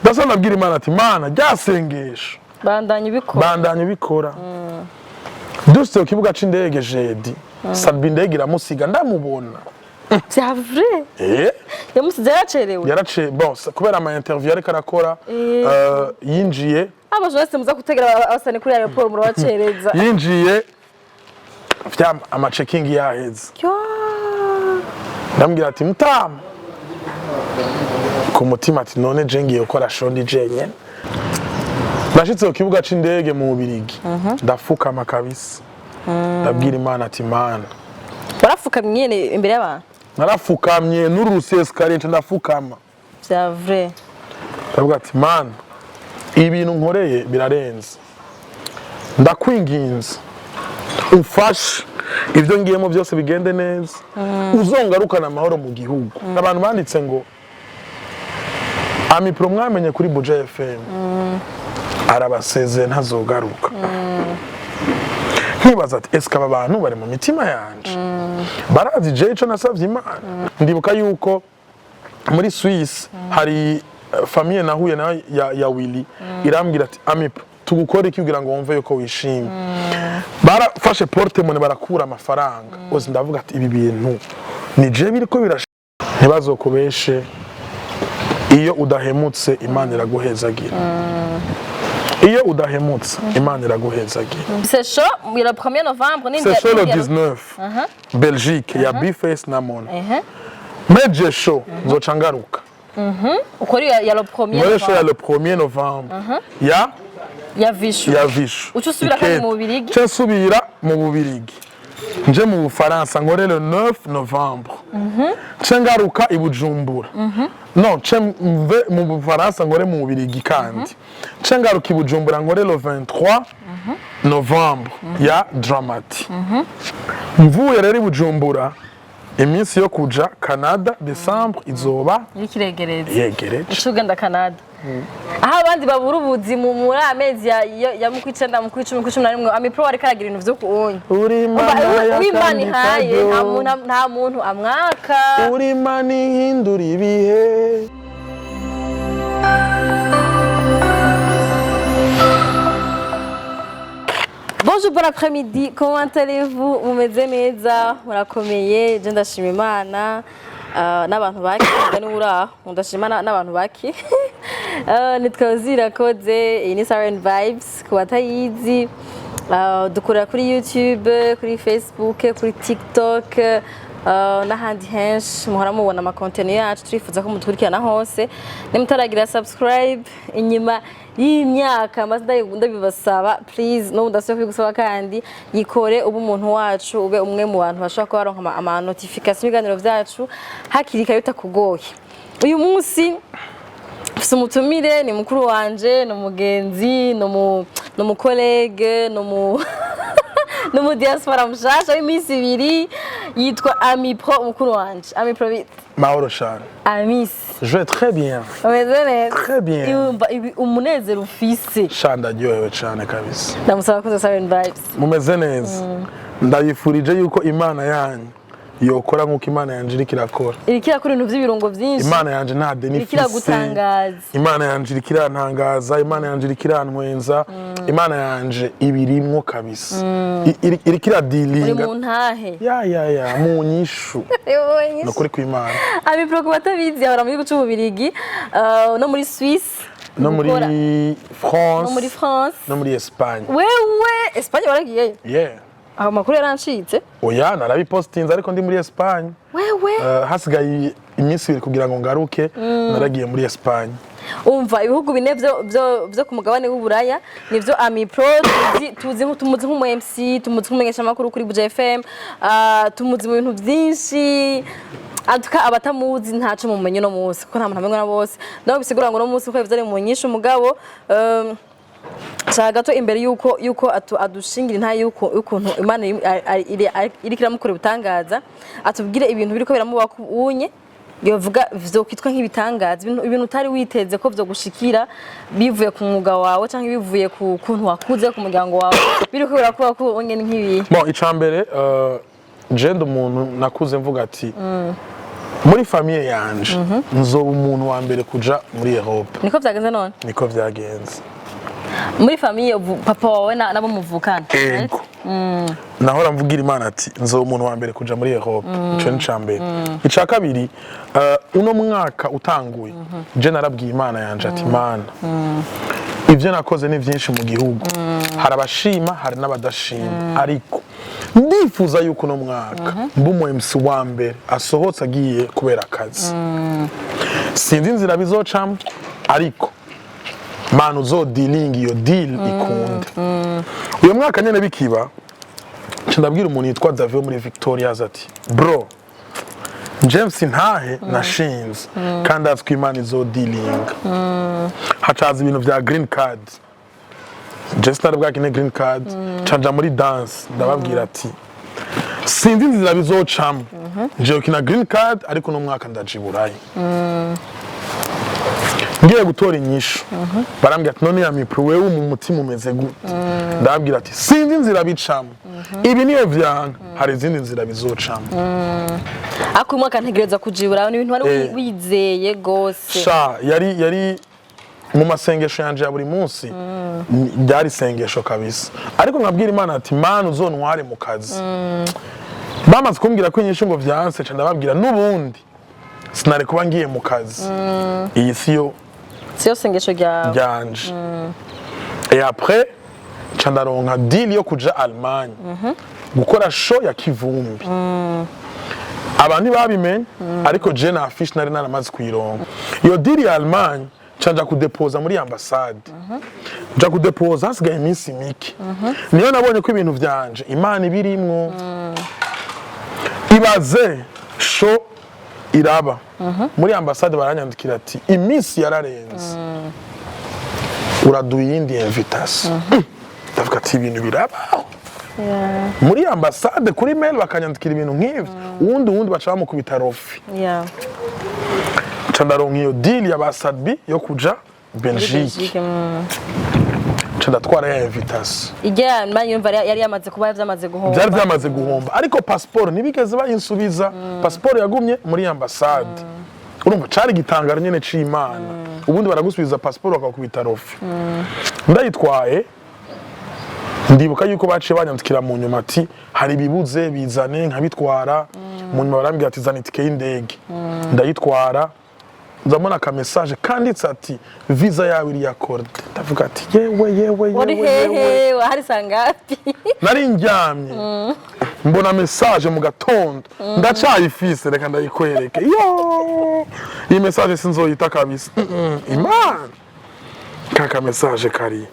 Ndasa nabwira Imana ati: "Mana, ryasengesho Bandanya ubikora. Bandanya ubikora." Dushitse ku kibuga c'indege jeudi, Sat-B indege iramusiga, ndamubona. Vya vrai? Eh. Yamusize yaracerewe? Yarace, bon, kubera ama interview ariko arakora, yinjiye Abajournaliste muza gutegera abasani kuri aéroport murabacereza. Yinjiye vya ama checking yaheze. Yo. Ndambwira ati: "Mutama," ku mutima ati: "None je ngiye gukora show ndi jenyene?" Nashitse ku kibuga c'indege mu Bubirigi, ndafukama kabisa, ndabwira Imana ati: "Mana." Warafukamye nyene imbere y'abantu? Narafukamye n'uru rusescalier, nca ndafukama. Vya vrai? Ndavuga ati: "Mana, ibintu nkoreye birarenze, ndakwinginze umfashe ibyo ngiyemo byose bigende neza, uzongarukana amahoro mu gihugu." Abantu banditse ngo Amipro mwamenye kuri Buja FM arabasezeye, ntazogaruka. Nkibaza ati: "Eske aba bantu bari mu mitima yanje barazi je ico nasavye Imana?" Ndibuka yuko muri Suisse hari famille nahuye nayo ya Willy, irambwira ati: "Amipro, tugukora iki kugira ngo wumve yuko wishimye?" Barafashe porte-monnaie, barakura amafaranga. Uzi, ndavuga ati: "Ibi bintu ni je biriko birash." Ntibazokubeshe, iyo udahemutse Imana iraguhezagira. Iyo udahemutse Imana iraguhezagira. C'est chaud, le 1er novembre ni C'est chaud le ni 19, Belgique, ya Bface na Mona. Meje show, nzoca ngaruka. Ukora ya le 1er Nkore show ya novembre. Le 1er novembre ya Ya Vishu. Ya Vishu. Uca usubira kandi Ikete. mu Bubirigi? Nce nsubira mu Bubirigi, nje mu Bufaransa, nkore le 9 novembre. Nce ngaruka i Bujumbura, no nce mve mu Bufaransa nkore mu Bubirigi, kandi nce ngaruka i Bujumbura, nkore le 23 novembre ya Dramati. Mvuye rero i Bujumbura, iminsi yo kuja Canada décembre izoba Y'ikiregereza. yegereje. Uca ugenda Canada, aho abandi babura ubuzi muri amezi ya mu kw'icenda, mu kw'icumi, mu kw'icumi na rimwe. Amipro ariko aragira ibintu vyo kuwunya. Uri Mana W'Imana y'akandi ihaye nta karyo. muntu, nta muntu amwaka. Uri Mana ihindura ibihe. Bonjour, bon après-midi, comment allez-vous? Mumeze neza, murakomeye? Je ndashima Imana n'abantu baki niba uri aho, ndashima n'abantu baki. Nitwa Zirakoze, iyi ni Siren Vibes ku batayizi. Dukorera kuri YouTube, kuri Facebook, kuri TikTok n'ahandi henshi muhora mubona amacontenu yacu. Turifuza ko mudukurikirana hose. Nimutaragira subscribe, inyuma y'imyaka maze ndabibasaba, please, n'ubu ndasubiye kubigusaba kandi yikore, ube umuntu wacu, ube umwe mu bantu bashobora kuba baronka ama notification y'ibiganiro vyacu hakiri kare bitakugoye. Uyu munsi mfise umutumire, ni mukuru wanje, ni umugenzi, ni umucollègue, ni umu diaspora mushasha w'iminsi 2, yitwa Amipro. Mukuru wanje Amipro, bite? Mahoro cyane. Amisi. Je vais très bien. Umeze neza? Très bien. Yumva umunezero ufise? Sha, ndaryohewe cyane kabisa. Ndamusaba kuza Siren Vibes. Mumeze neza? Ndabifurije yuko Imana yanyu yokora nk'uko Imana yanje iriko irakora. Iriko irakora ibintu vy'ibirungo vyinshi. Imana yanje nta deni Iriko ifise. iragutangaza. Imana yanje iriko irantangaza, Imana yanje iriko irantwenza, Imana yanje ibirimwo kabisa. Iriko Uri iradilinga. mu ntahe. Ya, mu nyishu, ni ukuri kw'Imana. Amipro, ku batabizi, ahora mu gihugu c'Ububirigi, no muri Suisse, No muri France. No muri France. No muri Espagne. Wewe, Espagne waragiyeyo? Yeah. Aho makuru yarancitse. Oya, narabipostinze ariko ndi muri Espagne. Wewe. Hasigaye iminsi 2 kugira ngo ngaruke, naragiye muri Espagne. Umva, ibihugu bine vyo ku mugabane w'Uburaya nivyo Amipro tuzi, tumuzi nk'umu MC, tumuzi nk'umumenyeshamakuru kuri Buja FM, tumuzi mu bintu vyinshi. Antuka abatamuzi ntaco mumenye uno munsi, kuko nta muntu amenywa na bose. Naho bisigura ngo uno munsi uko bivuze ari mu nyinshi umugabo Shaka gato imbere yuko adushingira intahe yukuntu Imana iriko iramukora ibitangaza, atubwire ibintu biriko biramuba unye yovuga vyokwitwa nk'ibitangaza, ibintu utari witeze ko vyogushikira bivuye ku mwuga wawe canke bivuye ku kuntu wakuze, ku muryango wawe, biriko birakuba ko unye ni nk'ibihe? Bon, icambere, je ndi umuntu nakuze mvuga ati Muri famille yanje nzoba umuntu wa mbere kuja muri Europe. Niko vyagenze none? Niko vyagenze. Muri famille papa wawe nabo muvukana? Ego. Nahora mvugira Imana ati nzoba umuntu wa mbere kuja muri Europe. Ico ni ica mbere. Ica kabiri, uno mwaka utanguye, je narabwiye Imana yanje ati: "Imana, ivyo nakoze ni vyinshi mu gihugu, hari abashima, hari n'abadashima, ariko ndifuza yuko uno mwaka mba umu MC wa mbere asohotse agiye kubera akazi. Sinzi inzira bizocamwo, ariko Mana uzodilinga iyo deal ikunde." Uyu mwaka nyene bikiba, nca ndabwira umuntu yitwa David wo muri Victoria's ati: "Bro, James ntahe nashinze kandi azi ko Imana izodilinga." Hacaza ibintu vya green card. Je sinari bwakine green card. Nca muri dance, ndababwira ati: "Sinzi inzira bizocamwo, nje gukina green card, ariko uno mwaka ndaja i Burayi." Ngiye gutora inyishu, barambwira ati: "None ya mipro, wewe mu mutima umeze gute?" Ndababwira ati: "Sinzi inzira bicamo, ibi niyo vyanka, hari izindi nzira bizocamo." Ariko uyu mwaka ntegereza kujibura, ni ibintu wari wizeye gose. Sha, yari mu masengesho yanje ya buri munsi. Ryari isengesho kabisa, ariko nkabwira Imana ati: "Mana, uzontware mu kazi." Bamaze kumbwira ko inyishu ngo vyanse, ca ndababwira: "N'ubundi sinari kuba ngiye mu kazi, iyi siyo Siyo sengesho ryawe. ryanje." Et après ca ndaronka deal yo kuja Allemagne gukora show ya Kivumbi. Abantu ntibabimenye, ariko je na affiche nari naramaze kuyironka, iyo deal ya Allemagne. Ca nja kudepoza muri ambasade, nja kudepoza hasigaye iminsi mike. Niyo nabonye ko ibintu vyanje Imana ibirimwo. Ibaze, show iraba muri ambasade, baranyandikira ati: "Iminsi yararenze, uraduha iyindi invitation." Ndavuga ati: "Ibintu birabaho muri ambasade, kuri mail bakanyandikira ibintu nk'ivyo." Uwundi baca bamukubita refus. Nca ndaronka iyo deal ya ba Sat-B yo kuja Belgique. Belgique. Nca ndatwara ya invitation. Ijya Allemagne yumva yari yamaze kuba vyamaze guhomba. Byari byamaze guhomba, ariko pasiporo ntibigeze bayinsubiza. Pasiporo yagumye muri ambasade. Urumva cari igitangaro nyene c'Imana. Ubundi baragusubiza pasiporo bakakubita refus. Ndayitwaye, ndibuka yuko baciye banyandikira mu nyuma ati: "Hari ibibuze, bizane." Nkabitwara. Mu nyuma barambwira ati: "Zana itike y'indege." Ndayitwara, nzamubona aka message kanditse ati: "Visa yawe iri accordée." Ndavuga ati: "Yewe, yewe, Wari yewe, yewe!" Hehe, wahari sangapi? Nari ndyamye, mbona message mu gatondo. Ndacayifise, reka ndayikwereke. Yo, iyi message sinzoyita kabisa. Imana, kaka message kari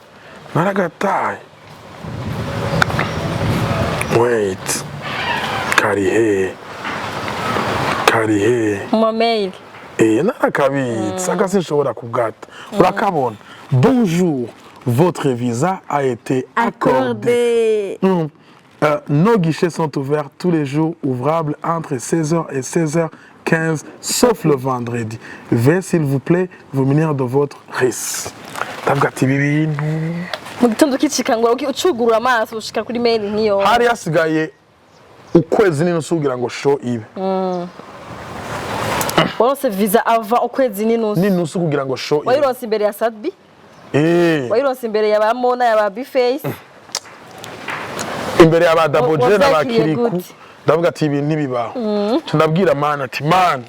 naragataye. Wait, kari he? Kari he? Mu mail. Eh, narakabitse aka, sinshobora kugata. Urakabona: "Bonjour, votre visa a été accordé. Accordé. Nos guichets sont ouverts tous les jours ouvrables entre 16h et 16h15, sauf le vendredi. Veuillez s'il vous plaît vous munir de votre RIS." Ndavuga ati: "Ibi bintu." Mu gitondo ukicika ngo ucugurura amaso ushika kuri mail nk'iyo. Hari hasigaye ukwezi n'inusu kugira ngo show ibe. Waronse visa ava ukwezi n'inusu? N'inusu kugira ngo show ibe. Wayironse imbere ya Sat-B? Eh. Wayironse imbere ya ba Mona, ya ba Bface? Imbere ya ba Double J na ba Wavyakiriye Kiriku. gute? Ndavuga ati: "Ibintu ntibibaho." Nca ndabwira Mana ati: "Mana,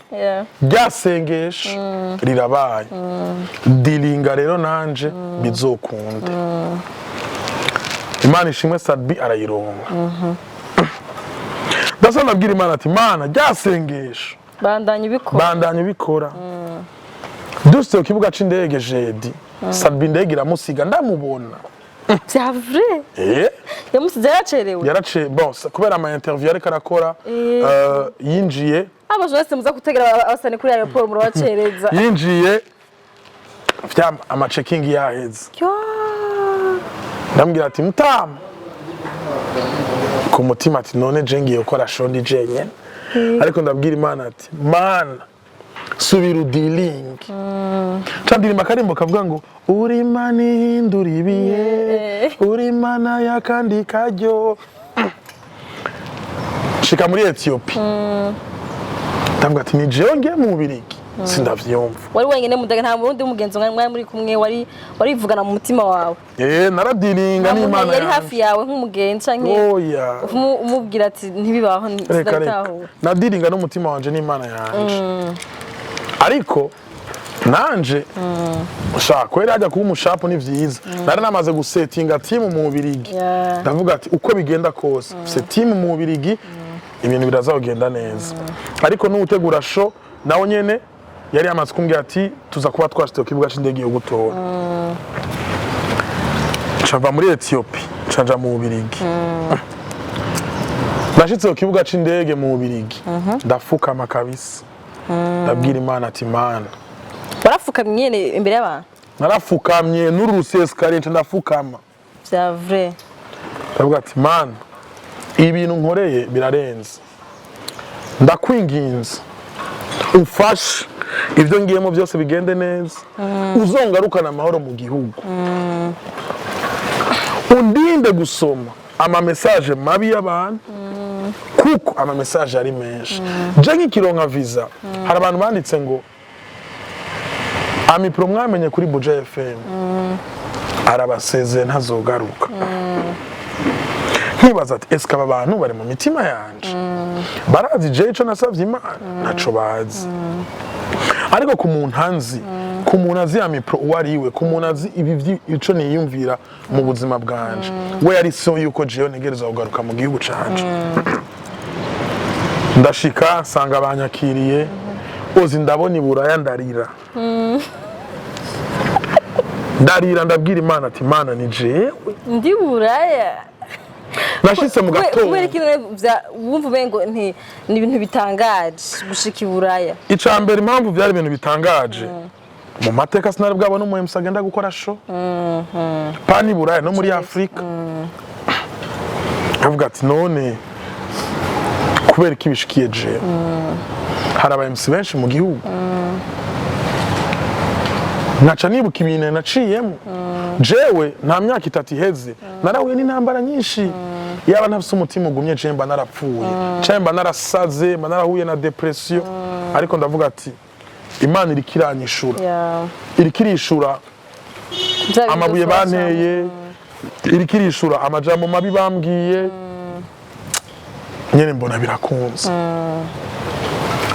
rya sengesho rirabaye, diringa rero nanje bizokunde." Imana ishimwe, Sat-B arayironka. Ndasa ndabwira Imana ati: "Mana, rya sengesho, Bandanya ubikora." Bandanya ubikora. Dusitse ku kibuga c'indege jeudi, Sat-B indege iramusiga, ndamubona. Vya vrai? Eh. Yamusize yaracerewe? Yaraciye. Bon, kubera ama interview yariko arakora, yinjiye Abajournaliste muza gutegera abasani kuri aéroport murabacereza. Yinjiye vya ama checking yaheze. Yo. Ndambwira ati: "Mutama," ku mutima ati: "None je ngiye gukora show ndi jenyene?" Ariko ndabwira Imana ati: "Mana, subira udilingi." Ca ndirimba akarimbo kavuga ngo: "Uri Imana ihindura ibihe, uri Imana y'akandi karyo." Shika muri Ethiopia. Ndavuga ati: "Ni jewe ngiye mu Bubirigi, sindavyumva." Wari wenyine mu ndege, nta wundi mugenzi mwari muri kumwe, wari warivugana mu mutima wawe? Naradiringa Nta muntu n'Imana yari yanje. hafi yawe nk'umugenzi canke Oya. umubwira ati: "Ntibibaho." Reka reka. Sinabitahura. Nadiringa n'umutima wanje n'Imana yanje. Ariko nanje shaka kwera hajya kuba umushapu ni vyiza, nari namaze gusetinga team mu Bubirigi. Ndavuga ati: "Uko bigenda kose mfise team mu Bubirigi, ibintu biraza kugenda neza." Ariko n'uwutegura show nawe nyene yari yamaze kumbwira ati: "Tuza kuba twashitse ku kibuga c'indege yo gutora." Nca muri Ethiopie, nca nja mu Bubirigi. Nashitse ku kibuga c'indege mu Bubirigi, ndafukama kabisa, ndabwira Imana ati: "Mana." Warafukamye nyene imbere y'abantu? Narafukamye n'uru rusescalier, nca ndafukama. Vya vrai? Ndavuga ati: "Mana, ibintu nkoreye birarenze, ndakwinginze umfashe ibyo ngiyemo byose bigende neza, uzongarukane amahoro mu gihugu, undinde gusoma ama message mabi y'abantu, kuko ama message ari menshi." Je nkikironka visa, hari abantu banditse ngo: "Amipro mwamenye kuri Buja FM arabasezeye, ntazogaruka." Nkibaza ati: "Eske aba bantu bari mu mitima yanje? Barazi je ico nasavye Imana?" Ntaco bazi. Ariko ku muntu anzi, ku muntu azi Amipro uwo ari we, ku muntu azi ibi ico niyumvira mu buzima bwanje, we yari so yuko jewe ntegerezwa kugaruka mu gihugu canje. Ndashika, nsanga banyakiriye. Uzi, ndabona iburaya, ndarira, ndarira, ndabwira Imana ati: "Mana, ni jewe Ndi Buraya. Nashitse mu Kubera gatondo. ikintu wumva umengo ni ibintu bitangaje gushika i Buraya? Ica mbere, impamvu byari ibintu bitangaje, mu mateka sinari bwabona umu MC agenda gukora show pani Buraya no muri Afurika. Avuga ati: "None kubera ko ibishikiye jewe, hari aba MC benshi mu gihugu." Nkaca nibuka ibintu naciyemo jewe. Nta myaka 3 iheze narahuye n'intambara nyinshi. Yaba ntafise umutima ugumye, jewe mba narapfuye canke mba narasaze, mba narahuye na dépression. Ariko ndavuga ati: "Imana iriko iranyishura, iriko irishura Bya bintu amabuye byose banteye, iriko irishura amajambo mabi bambwiye." Nyene mbona birakunze.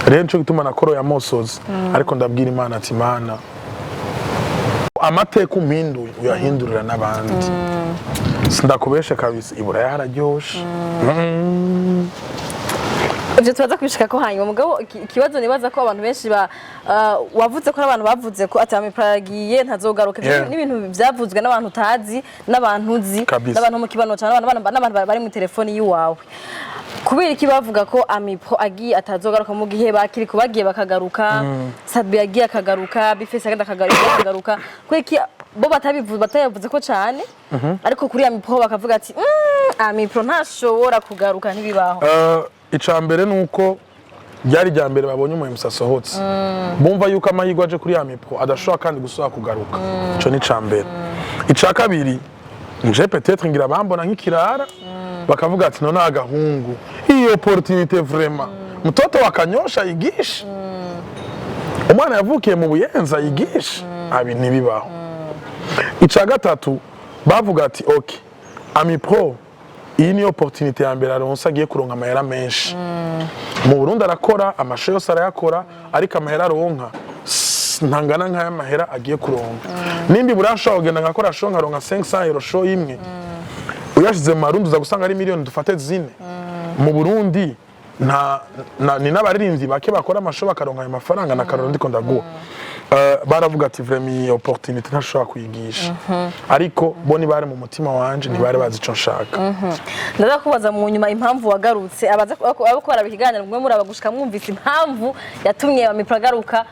Rero nico gituma nakoroye amosozi, ariko ndabwira Imana ati: "Mana, amateka umpinduye uyahindurira n'abandi." Sindakubeshe kabisa, iburaya hararyoshe. Ivyo tubaza kubishika ko hanyuma. Mugabo ikibazo nibaza ko abantu benshi ba wavuze ko hari abantu bavuze ko ati: "Amipro yagiye, ntazogaruka." Ivyo n'ibintu vyavuzwe n'abantu utazi n'abantu uzi, n'abantu mu kibano cyane, n'abantu bari mu telefoni yiwawe. Kubera iki bavuga ko Amipro agiye atazogaruka, mu gihe bakiri ko bagiye bakagaruka, Sadbi yagiye akagaruka, Bifese agenda akagaruka? Kubera iki bo batabivuze, batayavuze ko cyane, ariko kuri Amipro bakavuga ati: "Amipro ntashobora kugaruka, ntibibaho"? Ica mbere ni uko ryari rya mbere babonye umu MC asohotse, bumva yuko amahirwe aje kuri ya Mipro adashobora kandi gusubira kugaruka. Ico ni ica mbere. Ica kabiri, nje peut-être ngira bambona nk'ikirara, bakavuga ati: "None agahungu, iyi opportunité vraiment, mtoto wa Kanyosha yigisha, umwana yavukiye mu Buyenza yigisha abi, ntibibaho." Ica gatatu, bavuga ati: "Ok, Amipro iyi ni opportunité ya mbere aronse, agiye kuronka amahera menshi. Mu Burundi arakora amasho yose arayakora, ariko amahera aronka ntangana nk'aya mahera agiye kuronka. Nimba ibura nshobora kugenda nkakora show nkaronka 500 euro show imwe, uyashize mu Marundi uza gusanga ari miliyoni dufate 4 mu Burundi. Nta ni n'abaririmbyi bake bakora amashow bakaronka ayo mafaranga." Na karoro ndiko ndaguha. Baravuga ati: "Vraiment iyi opportunité ntashobora kuyigisha." Ariko bo ntibari mu mutima wanje, ntibari bazi ico nshaka. Ndaza kubaza mu nyuma impamvu wagarutse. Abaza abo kubara ikiganiro mwe muraba gushika mwumvise impamvu yatumye Amipro agaruka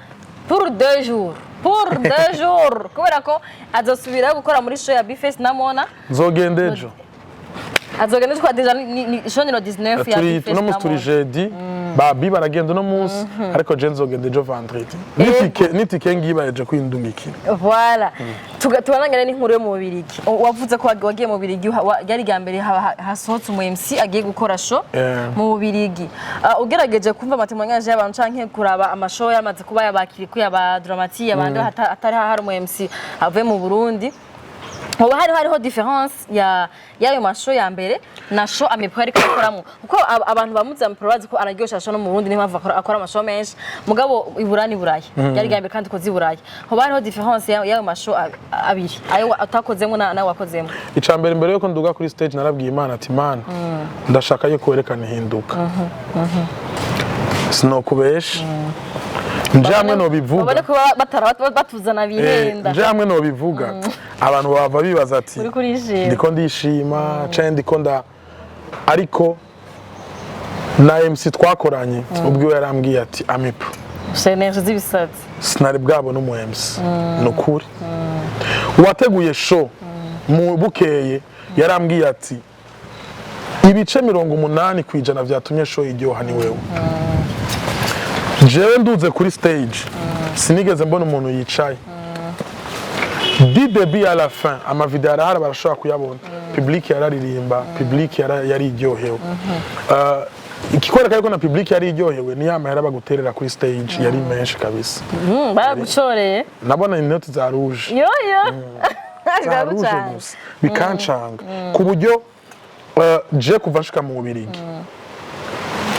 pour 2 jours, pour 2 jours, kubera ko azosubira gukora muri show ya Bface na Mona. Nzogenda ejo. Azogenda, twa déjà ni show ni le 19 ya Turi Bface uno na munsi turi Mona. jeudi. Babi baragenda uno munsi, ariko je nzogenda ejo vendredi. N'itike ngibayeje kwindungikira. Voilà. Tubanangane n'inkuru yo mu Bubirigi. Wavuze ko wagiye mu Bubirigi, ryari rya mbere hasohotse umu MC agiye gukora show mu Bubirigi. Ugerageje kumva ama témoignages y'abantu canke kuraba ama show yamaze kuba yabakiri ko yaba Dramati abandi hatari hari umu MC avuye mu Burundi, hoba hariho différence ya y'ayo ma show ya mbere na show Amipro ariko akoramo? Kuko abantu bamuzi Amipro bazi ko araryosha show no mu Burundi, niyo mpamvu akora ama show menshi. Mugabo ibura ni Buraya, yari rya mbere kandi ukoze i Buraya. Hoba hariho différence y'ayo ma show abiri, ayo utakozemo nawe wakozemo? Ica mbere, mbere yuko nduga kuri stage, narabwiye Imana ati: "Imana, ndashaka yuko werekana ihinduka." Sinokubesha, nje hamwe nobivuga. Babone ko batara batuzana bihenda. Nje hamwe nobivuga, abantu bava bibaza ati uri kurishima. Ndiko ndishima canke ndiko nda, ariko na MC twakoranye ubwiwe yarambwiye ati: "Amipro, énergie z'ibisatsi." Sinari bwabona umu MC, ni ukuri. Uwateguye show mu bukeye yarambwiye ati: "Ibice 80% vyatumye show iryoha ni wewe." Jewe nduze kuri stage, sinigeze mbona umuntu yicaye du début à la fin. Ama vidéo arahari, barashobora kuyabona. Public yararirimba, public yari iryohewe. Ikikwereka yuko na public yari iryohewe ni ya mahera baguterera kuri stage, yari menshi kabisa. Baragucoreye. Nabona inoti za rouge. Yoyo. Za rouge gusa, bikancanga ku buryo je kuva nshika mu Bubirigi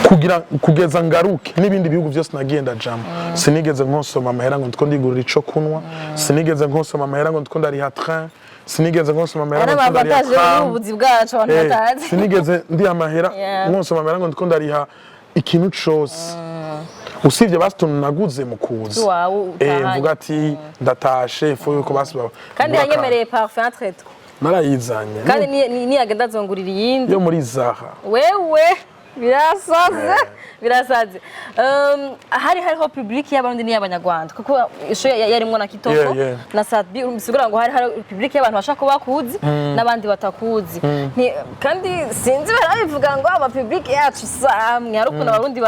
kugira kugeza ngaruke n'ibindi bihugu byose nagiye ndajamo, sinigeze nkosoma amahera ngo ndiko ndigurira ico kunywa, sinigeze nkosoma amahera ngo ndiko ndariha train, sinigeze nkosoma amahera ari ngo ndiko ndariha ama avantages tram. y'ubuzi bwacu abantu batazi. Sinigeze ndiha amahera nkosoma amahera ngo ndiko ndariha ikintu cose, usibye basi utuntu naguze mu kuza. Iwawe utahanye. Mvuga ati ndatashe, ifu yuko basi kandi ngura. Yanyemereye parfum entre tout. Narayizanye. Kandi niyagenda azongurira iyindi. Yo muri Zaha. Wewe birasaze, birasaze. Hariho public y'Abarundi n'iy'Abanyarwanda, kuko i show yarimwo na Kitoko na Sadbi. Bisigura ngo hari public y'abantu bashaka kuba bakuzi n'abandi batakuzi. Kandi sinzi, barabivuga ngo ama public yacu samwe hari ukuntu Abarundi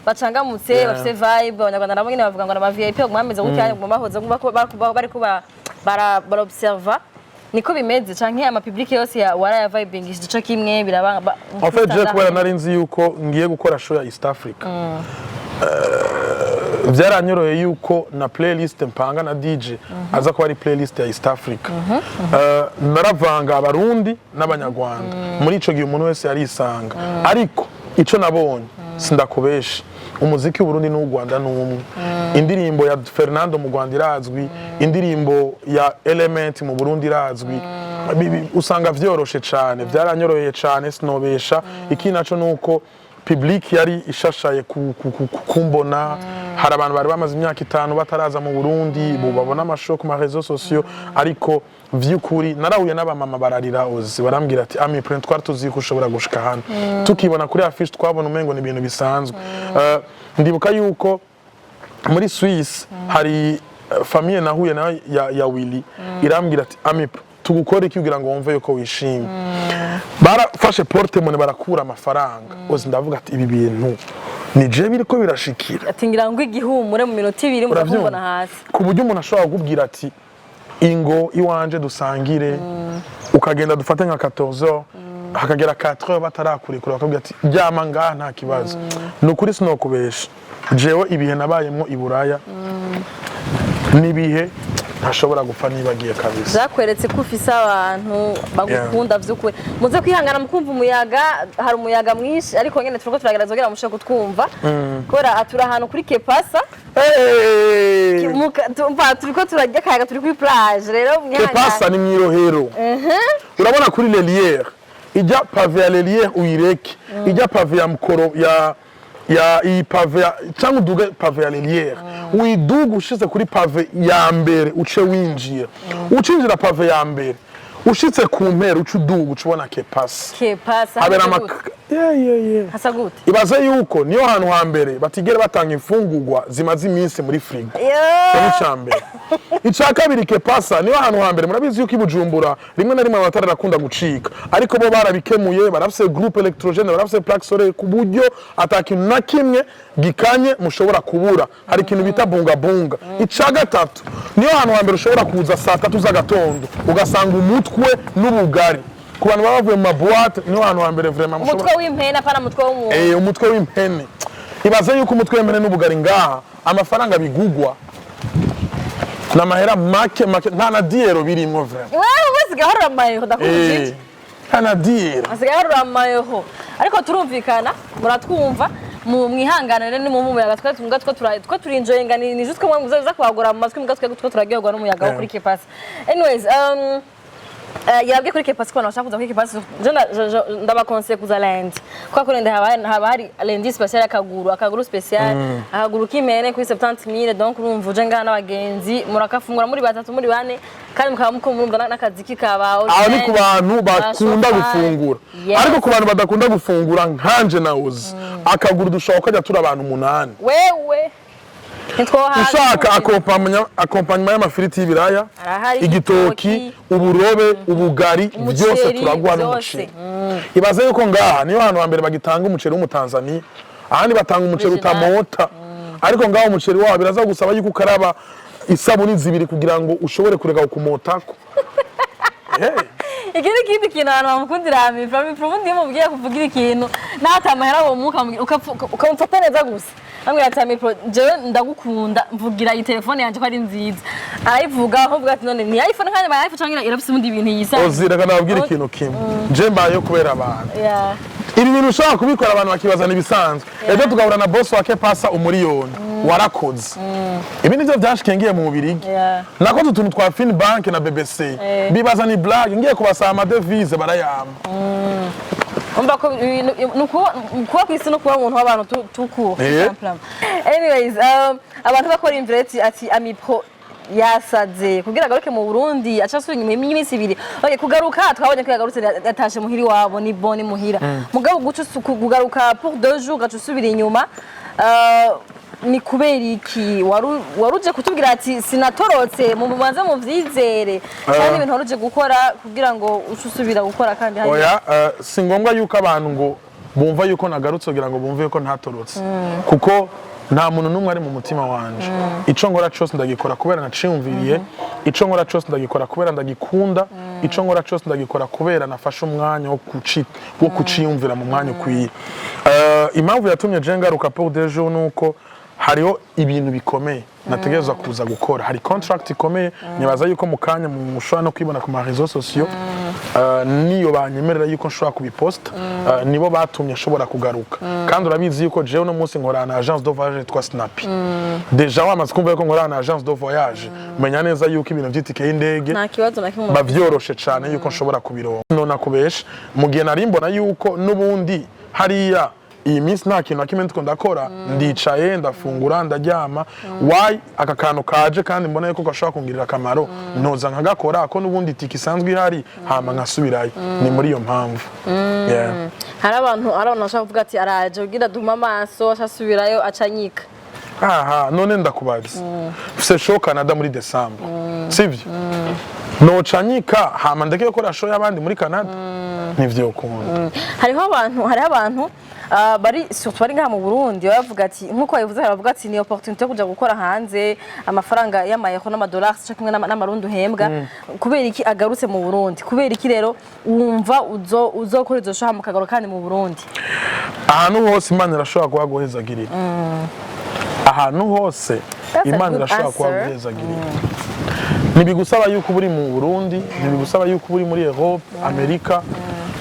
bacangamutse, bafise vibe. Abanyarwanda nabo nyene bavuga ngo ama VIP baguma bameze gutya, baguma bahoze bariko bara observa. Niko bimeze canke ama public yose ya waraya vibingishije ico kimwe biraba En fait, je kubera nari nzi yuko ngiye gukora show ya East Africa, byaranyoroheye yuko na playlist mpanga na DJ aza kuba ari playlist ya East Africa. Naravanga Abarundi n'Abanyarwanda. Muri ico gihe umuntu wese yarisanga. Ariko ico nabonye, sindakubesha, umuziki w'Uburundi n'uw'u Rwanda ni umwe. Indirimbo ya Fernando mu Rwanda irazwi, indirimbo ya Element mu Burundi irazwi. Usanga vyoroshe cane, byaranyoroheye cane, sinobesha. Ikindi naco nuko public yari ishashaye kumbona. Hari abantu bari bamaze imyaka 5 bataraza mu Burundi, bo babona ama show ku ma réseaux sociaux. Ariko vy'ukuri narahuye n'abamama bararira ozi, barambwira ati: "Ami Print, twari tuzi ko ushobora gushika hano, tukibona kuri affiche twabona umengo ni ibintu bisanzwe." Ndibuka yuko muri Suisse hari famille nahuye nayo ya Willy, irambwira ati: "Amip, tugukora iki kugira ngo wumve yuko wishimye?" Barafashe porte-monnaie, barakura amafaranga ozi. Ndavuga ati: "Ibi bintu ni je biriko birashikira?" Ati ngira ngo igihumure mu minota 2 Uravyumva? mukakumbona hasi. Ku buryo umuntu ashobora kukubwira ati: "Ingo iwanje dusangire," ukagenda dufate nka 14 heures, hakagera 4 heures batarakurekura, bakabwira ati: "Ryama ngaha, nta kibazo." Ni ukuri sinokubesha, jewe ibihe nabayemwo i Buraya n'ibihe ntashobora gupfa nibagiye kabisa. Byakweretse ko ufise abantu bagukunda vy'ukuri. Muze kwihangana mukumva umuyaga, hari umuyaga mwinshi, ariko nyene turiko turagerageza kugira ngo mushobore kutwumva, kubera turi ahantu kuri Kepasa. Hey! Tumva turiko turarya akayaga, turi kuri plage rero. Kepasa ni mw'irohero. Urabona kuri Leliere, ijya pavé ya Leliere uyireke, ijya pavé ya mukoro ya iyi pavé ya cyangwa uduge pavé ya Leliere, uyiduga ushize kuri pavé ya mbere, uce winjira, ucinjira pavé ya mbere, ushitse ku mpera uca uduga, uca ubona Kepasa. Kepasa habera hameze ama gute? Yeah. Hasa gute? Ibaze yuko niyo hantu hambere batigera batanga imfungurwa zimaze iminsi muri frigo. Icyo ni icya mbere. Icya kabiri, Que Pasa niyo hantu hambere, murabizi yuko i Bujumbura rimwe na rimwe amatara arakunda gucika, ariko bo barabikemuye. Barafise groupe électrogène, barafise plaque solaire, ku buryo ata kintu na kimwe gikanye mushobora kubura. Hari ikintu bita bunga bunga. Icya gatatu, niyo hantu hambere ushobora kuza saa 3 z'agatondo ugasanga umutwe n'ubugari ku bantu baba bavuye mu ma boîtes. Niyo hantu hambere vraiment mushobora Umutwe w'impene, apana umutwe w'umuntu. Umutwe w'impene. Ibaze yuko umutwe w'impene n'ubugari ngaha amafaranga bigugwa ni amahera make make, nta na diyero birimwo vraiment. Wewe usigaye harura amayeho, ndakubujije. Nta na diyero. Asigaye harura amayeho, ariko turumvikana, muratwumva, mu mwihanganire ni mu muyaga. Twe mbwa twe turinjoyinga, ni juste mwe muza kuhagura mu matwi, mbwa twe turaryoherwa n'umuyaga wo kuri Que Pasa. Anyways, yabwiye kuri Que Pasa ko abantu bashaka kuza kuri Que Pasa, je ndabaconseille kuza lundi, kubera ko lundi haba hari lundi spécial, akaguru spécial, akaguru k'impene kuri 70 000. Donc urumva uje ngaha n'abagenzi, murakafungura muri batatu, muri bane, kandi mukaba muko murumva n'akaziki kabaho. Aho ni ku bantu bakunda gufungura, ariko ku bantu badakunda gufungura nkanje na Uzi, akaguru dushobora kajya turi abantu umunani. Wewe ntitwohaza. Ushaka accompagnement y'amafiriti y'ibiraya, Arahari, igitoki, igitoki, uburobe, ubugari, umuceri, byose turaguha byose. N'umuceri. Ibaze yuko ngaha niyo hantu hambere bagitanga umuceri w'umutanzania. Ahandi batanga umuceri Original. utamota, ariko ngaho umuceri wabo biraza gusaba yuko ukaraba isabuni zibiri kugira ngo ushobore kureka kumotako. Hey. Iki ni ikindi kintu abantu bamukundira Amipro. Amipro ubundi iyo mubwiye kuvugira ikintu natamahera, uwo mwuka ukamufata neza gusa, ambwira ati: "Amipro, jewe ndagukunda, mvugira iyi telefone yanjye ko ari nziza." Arayivuga aho ati: "None ni iPhone kandi ama iPhone cyangwa irafise ibindi bintu yisa?" Ozi, reka nababwire ikintu kimwe: je mbayeho kubera abantu. Ibi bintu ushobora kubikora, abantu bakibazana ibisanzwe. Ejo tugahura na boss wa Que Pasa, umuriyoni warakoze. Ibi nivyo vyashikiye ngiye mu Bubirigi. Nakoze utuntu twa Fin Bank na BBC, bibaza ni blague. Ngiye kubasaba ama devises, barayampa. Umva ko ni ukuba ku isi no kuba umuntu w'abantu tukura. Anyways, abantu bakora imvura ati Amipro yasaze kugira agaruke mu Burundi, aca asubira inyuma y'iminsi 2. Okay, kugaruka twabonye ko yagarutse, yatashe muhira iwabo, ni bon, muhira. Mugabo guca kugaruka pour 2 jours gaca usubira inyuma, ni kubera iki? Waruje kutubwira ati sinatorotse, mu mubanze muvyizere, kandi ibintu waruje gukora kugira ngo uce usubira gukora kandi hari Oya, si ngombwa yuko abantu ngo bumva yuko nagarutse kugira ngo bumve yuko ntatorotse, kuko nta muntu n'umwe ari mu mutima wanje. Ico nkora cose ndagikora kubera naciyumviriye. Ico nkora cose ndagikora kubera ndagikunda. Ico nkora cose ndagikora kubera nafashe umwanya wo kuciyumvira mu mwanya ukwiye. Impamvu yatumye je ngaruka pour deux jours nuko hariho ibintu bikomeye nategerezwa kuza gukora. Hari contract ikomeye, nibaza yuko mu kanya mushobora no kwibona ku ma réseaux sociaux. Niyo banyemerera yuko nshobora kubiposta. Nibo batumye nshobora kugaruka. Kandi urabizi yuko jewe uno munsi nkorana na agence de voyage yitwa Snappy. Déjà wamaze kumva yuko nkorana na agence de voyage, menya neza yuko ibintu vy'itike y'indege Nta kibazo na kimwe. Bavyoroshe cane yuko nshobora kubironka. Nona kubesha, mu gihe nari mbona yuko n'ubundi hariya iyi minsi nta kintu na kimwe ndiko ndakora, ndicaye, ndafungura, ndaryama, why aka kantu kaje kandi mbona yuko gashobora kungirira akamaro, ntoza nkagakora, ko n'ubundi itike isanzwe ihari, hama nkasubirayo. Ni muri iyo mpamvu. Yeah. Hari abantu bashaka kuvuga ati araje kugira duhume amaso, acasubirayo, acanyika. Aha none ndakubaza, mfise show Canada muri December, sivyo? Noca nyika hama ndeke gukora show y'abandi muri Canada? Ntivyokunda. Hariho abantu bari surtout bari ngaha mu Burundi baba bavuga ati, nkuko babivuze, bavuga ati ni opportunité yo kuja gukora hanze, amafaranga y'amayero n'amadolari sico kimwe n'amarundi uhembwa. Kubera iki agarutse mu Burundi? Kubera iki rero wumva uzokora izo show hama ukagaruka kandi mu Burundi? Ahantu hose Imana irashobora kuhaguhezagirira. Ahantu hose That's a Imana good irashobora answer. kuhaguhezagirira. Ntibigusaba yuko uba uri mu Burundi, ntibigusaba yuko uba uri muri Europe, Amerika.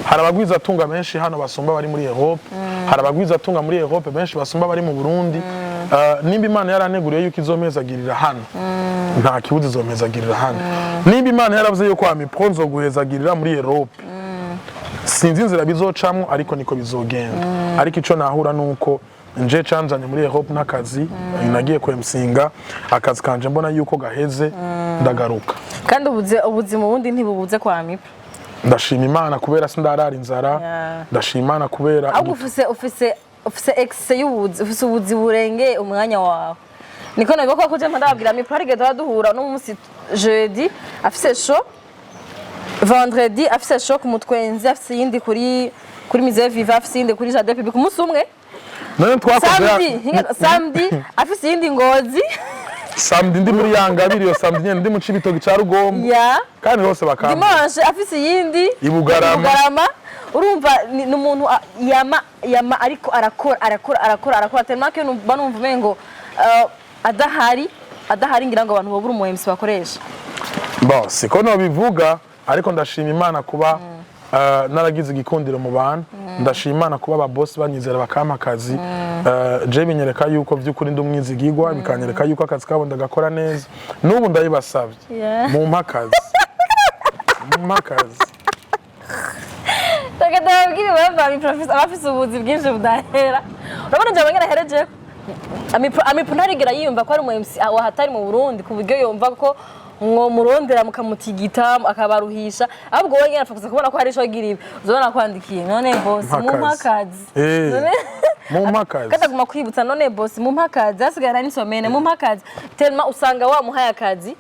Hari abagwizatunga benshi hano basumba bari muri Europe, hari abagwizatunga muri Europe benshi basumba bari mu Burundi. Nimba Imana yaraneguriye yuko izomezagirira hano, nta kibuza izomezagirira hano. Nimba Imana yaravuze yuko Amipro nzoguhezagirira muri Europe, sinzi inzira bizocamwo, ariko niko bizogenda. Ariko ico nahura nuko nje canzanye muri Europe n'akazi. Nagiye kwemusinga akazi kanje, mbona yuko gaheze, ndagaruka. Kandi ubuzima ubundi ntibubuze kwa Mipro. Ndashima Imana kubera sindarara inzara. Ndashima Imana kubera Ahubwo ufise excès y'ubuzi, ufise ubuzi burengeye umwanya wawe. Niko nabivuga ko je ndababwira mi parike duhora duhura no munsi jeudi afise show, vendredi afise show ku Mutwenzi, afise iyindi kuri Musée Vivant, afise iyindi kuri Jardin Public umunsi umwe. None twakoze Samedi afise iyindi Ngozi. Samedi ndi muri Yangabiri, iyo samedi nyene ndi mu Cibitoki ca Rugombo. Kandi hose bakamba. Dimanche afise iyindi I Bugarama. I Bugarama. Urumva ni umuntu yama ariko arakora, arakora, arakora, arakora, tellement que numva umengo adahari ngira ngo abantu babura umu MC bakoresha. Bon, siko nobivuga, ariko ndashima Imana kuba naragize igikundiro mu bantu. Ndashima Imana kuba ababosi banyizera bakampa akazi. Je binyereka yuko by'ukuri ndi umwizigigwa, bikanyereka yuko akazi kabo ndagakora neza. N'ubu ndabibasabye, mumpe akazi, mumpe akazi. Reka ndababwire impamvu abafise ubuzi bwinshi budahera. Urabona njye abangana aherejeko Amipro ntarigera yiyumva ko ari umu MC wahatari mu Burundi, ku buryo yumva ko mwo murondera mukamutigita akabaruhisha. Ahubwo wowe nyine apfa kuza kubona ko hari ico agira, ibi uzobona kwandikiye: "None boss, mumpe akazi." Mumpe akazi. Kataguma kwibutsa: "None boss, mumpe akazi, hasigaye nari nsomene, mumpe akazi." Tellement usanga wamuhaye akazi,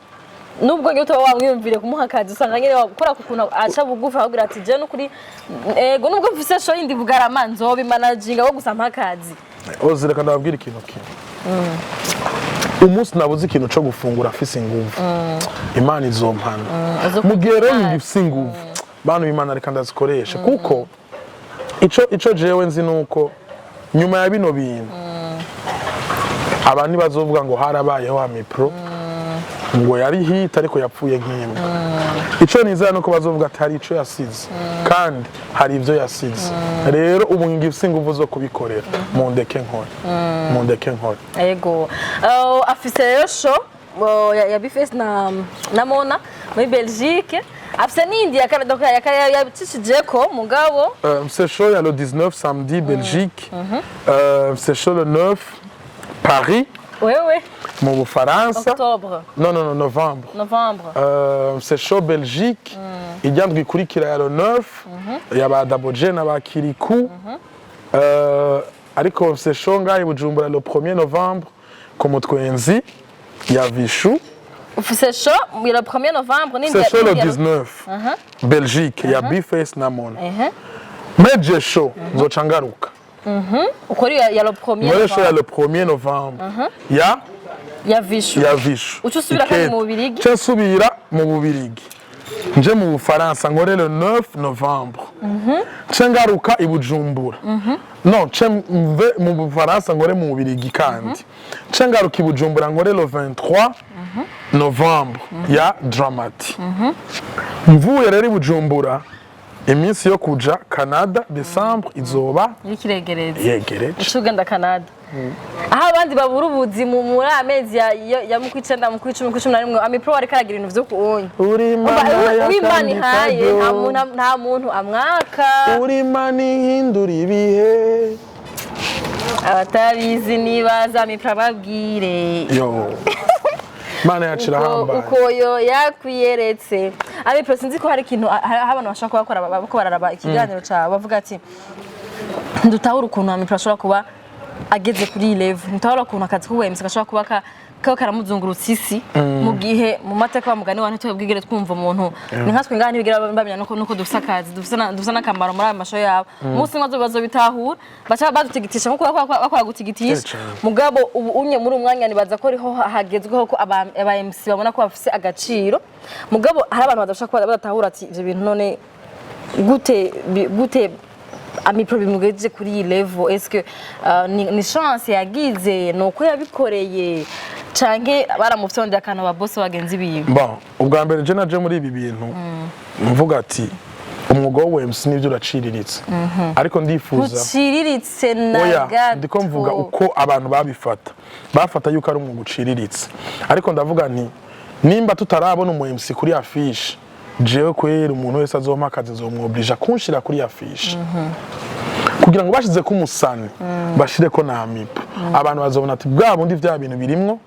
nubwo ngiye utaba wamwiyumvire kumuha akazi, usanga nyine wakora ku kuntu aca bugufi akubwira ati: "Je nukuri ego, nubwo mfise show yindi Bugarama, nzobimanaginga, wo gusa mpa akazi." Ozi, reka ndababwira ikintu kimwe: umunsi nabuze ikintu co gufungura afise inguvu, Imana izompana. Mu gihe rero ngifise inguvu, bantu b'Imana, reka ndazikoresha, kuko ico jewe nzi nuko nyuma ya bino bintu abantu bazovuga ngo harabayeho Amipro, ngo yari hit ariko yapfuye nk'imbwa. Ico nizera nuko bazovuga ati hari ico yasize kandi hari ivyo yasize. Rero ubu ngifise inguvu zo kubikorera, mundeke nkore, mundeke nkore. Ego. Afise rero show ya B-Face na Mona muri Belgique, afise n'indi ya Canada yabicishijeko mugabo. C'est show ya le 19 samedi Belgique. C'est show le 9 Paris Wewe mu Bufaransa. Octobre? Non, non, non, novembre. Novembre. C'est show Belgique ijya ndwi ikurikira ya le 9 ya ba Double J na ba Kirikou. Ariko c'est show ngaha i Bujumbura le 1er novembre ku Mutwenzi ya Vishu. Ufise show le 1er novembre n'indi C'est show le n'indi 19 Belgique ya B-Face na Mona. Meje show nzoca ngaruka. Ukora ya le 1er Muri show ya novembre. Le 1er novembre ya Ya Vishu. Ya Vishu. Uca usubira kandi mu Bubirigi? Nce nsubira mu Bubirigi, nje mu Bufaransa nkore le 9 novembre, nce ngaruka i Bujumbura. No nce mve mu Bufaransa nkore mu Bubirigi, kandi nce ngaruka i Bujumbura nkore le 23 novembre ya Dramati. Mvuye rero i Bujumbura, iminsi yo kuja Canada décembre izoba y'ikiregereza yegereje. Uca ugenda Canada, aho abandi babura ubuzi muri amezi ya mu kw'icenda, mu kw'icumi, mu kw'icumi na rimwe, Amipro ariko aragira ibintu vyo kuwunya. Uri Mana Uwimana y'akandi ihaye nta karyo. muntu, nta muntu amwaka. Uri Imana ihindura ibihe. Abatabizi nibaza Amipro ababwire. Yo, Imana yacu irahambaye. Uko yo yakwiyeretse Amipro, sinzi ko hari ikintu hari abantu bashobora kuba bakora bako bararaba ikiganiro cawe bavuga ati: "Ntidutahura ukuntu Amipro ashobora kuba ageze kuri iyi level, ntitahura ukuntu akazi k'ubuhemzi gashobora kuba kaba karamuzungurutsa isi," mu gihe mu mateka wa mugani wa ntitwebwigere twumva umuntu ni nkatwe ngaha, ntibigera bamenya nuko dufise akazi, dufise n'akamaro muri aya masho yabo. Umunsi umwe bazobitahura, baca badutigitisha nkuko bakora gutigitisha. Cane. Mugabo ubu unye muri umwanya nibaza ko ariho hagezweho ko aba MC babona ko bafise agaciro. Mugabo hari abantu badashobora kuba badatahura ati: "Ivyo bintu none gute Amipro bimugejeje kuri iyi level? Est-ce que ni chance yagize, ni uko yabikoreye, canke baramufyondeye akantu ba boss bagenzi biwe?" Bon, ubwa mbere je naje muri ibi bintu mvuga ati umwuga wa MC nivyo uraciriritse, ariko ndifuza Ntuciriritse na Oya, gato. ndiko mvuga uko abantu babifata, bafata yuko ari umwuga uciriritse, ariko ndavuga nti nimba tutarabona umu MC kuri affiche, jewe kwera umuntu wese azompa akazi nzomwoblija kunshira kuri affiche, kugira ngo bashize ko umusani, bashireko na Amipro, abantu bazobona ati bwa bundi vya bintu birimwo